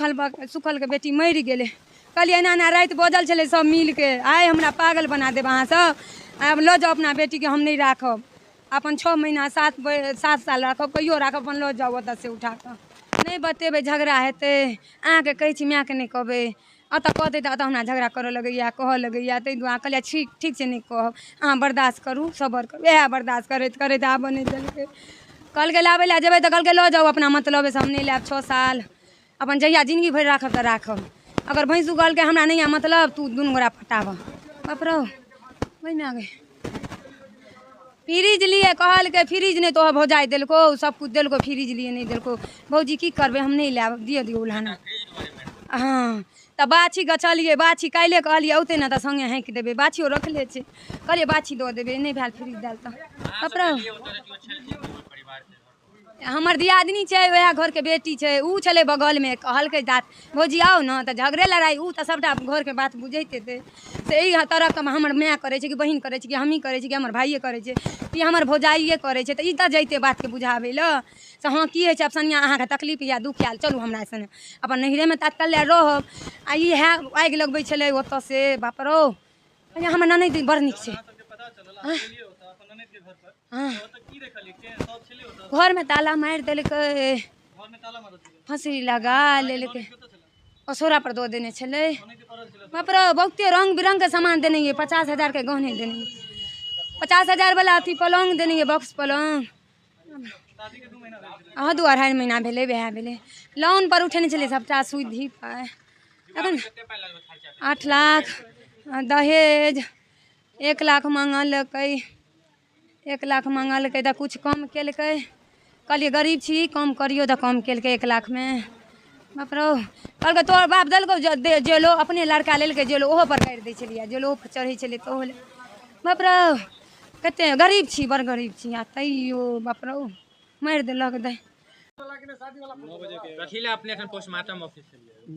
सुखलके बेटी मरि गेलै। कहलियै एना एना राति बजल छलै सब मिलके, आइ हमरा पागल बना देब अहाँ सब, आब लऽ जाउ अपना बेटीके, हम नहि राखब, अपन 6 महीना 7 साल राखब, कहियो राखब, अपन लऽ जाउ ओतऽसँ उठा कऽ। नहि बतेबै झगड़ा हेतै, अहाँके कहै छी मायके नहि कहबै, एतऽ कहतै तऽ एतऽ हमरा झगड़ा करऽ लगैया, कहऽ लगैया, ताहि दुआरे कहलियै ठीक ठीक छै नहि कहब, अहाँ बर्दाश्त करू, सबर करू। इएह बर्दाश्त करैत करैत आब नहि देलकै। कहलकै लाबै लए जेबै तऽ कहलकै लऽ जाउ अपना मतलबेसँ, हम नहि लायब 6 साल, अपन जहिया जिनगी भरि राखब तऽ राखब। अगर भैंसू कहलकै हमरा नहि यऽ मतलब, तू दुनू गोरा पटाबह। बाप रौ ओहिमे आ गई। फ्रिज लिए कहलकै फ्रिज नहि तोहर भौजाइ देलकौ, सब कुछ देलकौ, फ्रिज लिए नहि देलकौ। भौजी की करबै, हम नहि लायब, दिअ दियौ उल्हाना। हँ तऽ बाछी गछलियै, बाछी काल्हिए कहलियै औतै ने तऽ सङ्गे हाँकि देबै, बाछियो रखले छै, कहलियै बाछी दऽ देबै, नहि भेल फ्रिज देल तऽ। बाप रौ हमर दियादनी छै, वएह घरके बेटी छै, उ छलै बगलमे, कहलकै दात भौजी आउ ने, तऽ झगड़े लड़ाइ, उ तऽ सबटा घरके बात बुझैत हेतै। से एहि तरहके हमर माय करै छै कि बहिन करै छै कि हमही करै छी कि हमर भाइए करै छै कि हमर भौजाइए करै छै, तऽ ई तऽ जैते बातके बुझाबै लए। से हँ की होइ छै, आब सनिया अहाँके तकलीफ या दुख आयल, चलू हमरा सने अपन नैहरेमे तात्काल लए रहब। आ ई है आगि लगबै छलै ओतऽ से, बाप रौ हमर ननैद बड़ नीक छै। घरमे ताला मारि देलकै, फँसरी लगा लेलकै, असोरा पर दऽ देने छलै। बाप रौ बहुते रङ्ग बिरङ्गके सामान देने ये, 50,000 के गहने देने, 50,000 वाला अथी पलङ्ग देने ये, बॉक्स पलङ्ग। हँ 2-2.5 महीना भेलै, वएह भेलै। लोन पर उठेने छलै सबटा सुधि पाइ। एखन 8 लाख दहेज, 1 लाख मांगलकै, 1 लाख मांगलकै तऽ किछु कम केलकै। कहलियै गरीब छी कम करियौ, तऽ कम केलकै 1 लाखमे। बाप रौ कहलकै तोहर बाप देलकौ जेलो, अपने लड़का लेलकै जेलो, ओहो पर गाड़ि दै छलियै, जेलो पर चढ़ै छलै तऽ ओहो। बाप रौ कते गरीब छी, बड़ गरीब छी, आ तैयो बाप रौ मारि देलक दै।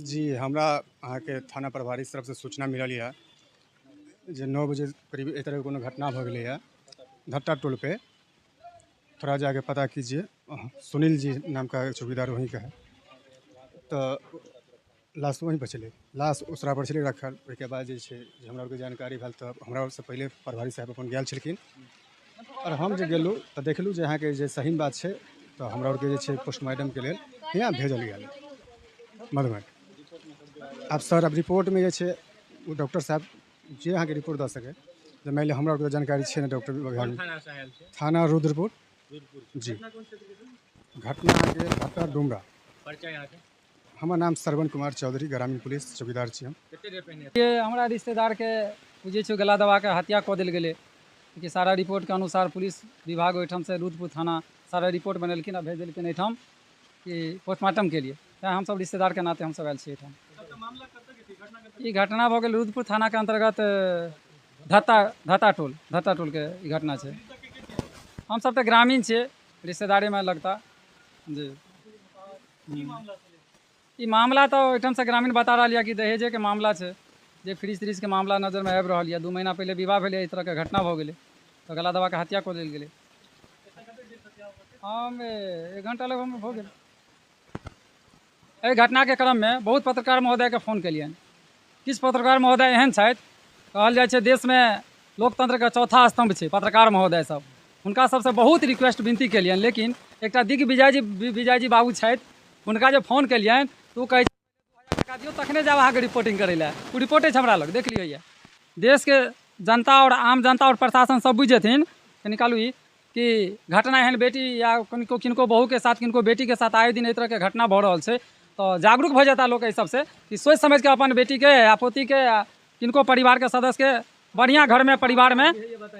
जी हमरा अहाँके थाना प्रभारी तरफसँ सूचना मिलल यऽ जे 9 बजे करीब एहि तरहके कोनो घटना भऽ गेलैए धट्टा टोल पे। थोड़ा जाके पता कीजिए, सुनील जी नाम का चौकीदार वहीं का है। तऽ लाश वहीं पर छलै, लाश उसरा पर छलै रखल। ओहिके बाद जे छै जे हमरा आरके जानकारी भेल तऽ हमरा से पहिले प्रभारी साहब अपन गेल छलखिन और हम जे गेलहुँ तऽ देखलहुँ जे अहाँके जे सही बात छै। तऽ हमरा आरके जे छै पोस्टमार्टमके लेल हियाँ भेजल गेल मधुबनी। आब सर अब रिपोर्टमे जे छै ओ डॉक्टर साहब जे अहाँके रिपोर्ट दऽ सकै, जे मानि लिअ हमरा आरके जानकारी छै ने डॉक्टर विभाग। थाना रुद्रपुर जी। घटना अहाँके घटना डुमरा। हमर नाम श्रवण कुमार चौधरी, ग्रामीण पुलिस चौकीदार छी हम। हमरा रिश्तेदारके बुझै छियौ गला दबाके हत्या कऽ देल गेलै। कि सारा रिपोर्टके अनुसार पुलिस विभाग ओहिठामसँ रुद्रपुर थाना सारा रिपोर्ट बनेलखिन आ भेज देलखिन एहिठाम कि पोस्टमार्टमके लिए। तैँ हमसब रिश्तेदारके नाते हमसब आयल छी एहिठाम। ई घटना भऽ गेल रुद्रपुर थानाके अन्तर्गत धत्ता टोल, धत्ता टोलके ई घटना छै। हमसब तऽ ग्रामीण छियै, रिश्तेदारीमे लगता जी। ई मामला तऽ ओहिठामसँ ग्रामीण बता रहल यऽ कि दहेजेके मामला छै, जे फ्रिज त्रिजके मामला नजरमे आबि रहल यऽ। 2 महीना पहिले विवाह भेलै, एहि तरहके घटना भऽ गेलै तऽ गला दबाके हत्या कऽ देल गेलै। हम 1 घंटा लगभगमे भऽ गेल। एहि घटनाके क्रममे बहुत पत्रकार महोदयके फोन केलियनि। किछु पत्रकार महोदय एहन छथि, कहल जाइ छै देशमे लोकतंत्रके चौथा स्तंभ छै पत्रकार महोदय सब, हुनका सबसँ बहुत रिक्वेस्ट विनती केलियनि। लेकिन एकटा दिग्विजय जी, विजय जी बाबू छथि, हुनका जे फोन केलियनि तऽ ओ कहै 2000 टका दियौ तखने जायब अहाँके रिपोर्टिंग करै लए। ओ रिपोर्टे छै हमरा लग, देख लियौ। यऽ देशके जनता आओर आम जनता आओर प्रशासन सब बुझि जेथिन। निकालू ई कि घटना एहन बेटी या किनको किनको बहूके साथ किनको बेटीके साथ आए दिन एहि तरहके घटना भऽ रहल छै, तऽ जागरूक भऽ जेता लोक एहि सबसँ कि सोचि समझिके अपन बेटीके या पोतीके या किनको परिवारके सदस्यके बढ़िआँ घरमे परिवारमे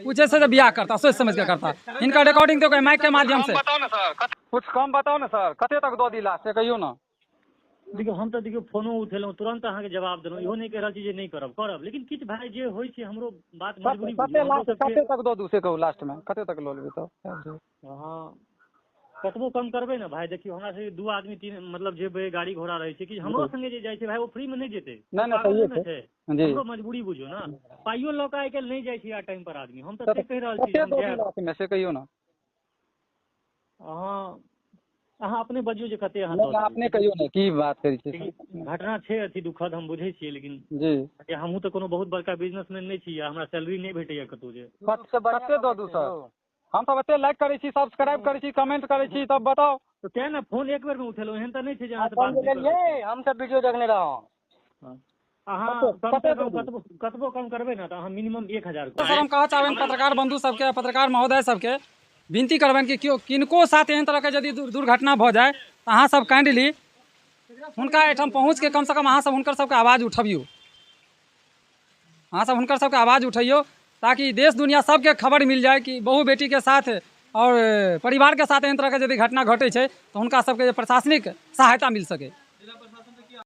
ओ जे छै से बियाह करता, सोचि समझिके करता। हिनकर रिकॉर्डिंग तऽ माइकके माध्यमसँ कुछ कम बताउ ने सर, कते तक दऽ दी लास्ट से कहियौ ने। देखियौ हम तऽ देखियौ फोनो उठेलहुँ, तुरन्त अहाँके जवाब देलहुँ, इहो नहि कहि रहल छी जे नहि करब, करब, लेकिन किछु भाय जे होइ छै हमरो बात मजबूरी कते लास्ट कते तक दऽ दू से कहू, लास्टमे कते तक लऽ लेबै तऽ? हँ कतबो कम करबै ने भाय, देखियौ हमरा सबके 2 आदमी 3 मतलब जेबै, गाड़ी घोड़ा रहै छै, कि हमरो संगे जे जाइ छै भाय ओ फ्रीमे नहि जेतै, नहि छै, हमरो मजबूरी बुझियौ ने। पाइयो लऽ कऽ आइ काल्हि नहि जाइ छै आ टाइम पर आदमी। हम तऽ से कहि रहल छी से कहियौ ने। अहाँ अहाँ अपने बजियौ जे कते अहाँ नहि, दऽ देबै। अपने कहियौ ने की बात करै छियै। घटना छै अथी दुखद, हम बुझै छियै, लेकिन जी हमहूँ तऽ कोनो बहुत बड़का बिजनेसमैन नहि छी आ हमरा सैलरी नहि भेटैया कतहु जे। कते दऽ दू सर? हमसब एते लाइक करै छी, सब्सक्राइब करै छी, कमेंट करै छी, तब बताउ। तऽ तें ने फोन एक बेर मे उठेलहुँ, एहन तऽ नहि छै जे अहाँ से बात फोन नहि करब। लेलियै, हम सब वीडियो देखने रहौं। हँ। अहाँ कम से कम कतबो कतबो कम करबै ने तऽ अहाँ मिनिमम 1000 सर हम कहऽ चाहबनि पत्रकार बंधु सबके, पत्रकार महोदय सबके विनती करबनि कि केओ किनको साथ एहन तरहके यदि दुर्घटना भऽ जाय तऽ अहाँ सब काइंडली हुनका एहिठाम पहुँचके कमसँ कम अहाँ सब हुनकर सबके आवाज उठबियौ, अहाँ सब हुनकर सबके आवाज उठैयौ ताकि देश दुनिया सबके खबर मिल जाय कि बहु बेटीके साथ और परिवारके साथ एहन तरहके यदि घटना घटै छै तऽ हुनका सबके प्रशासनिक सहायता मिल सकै।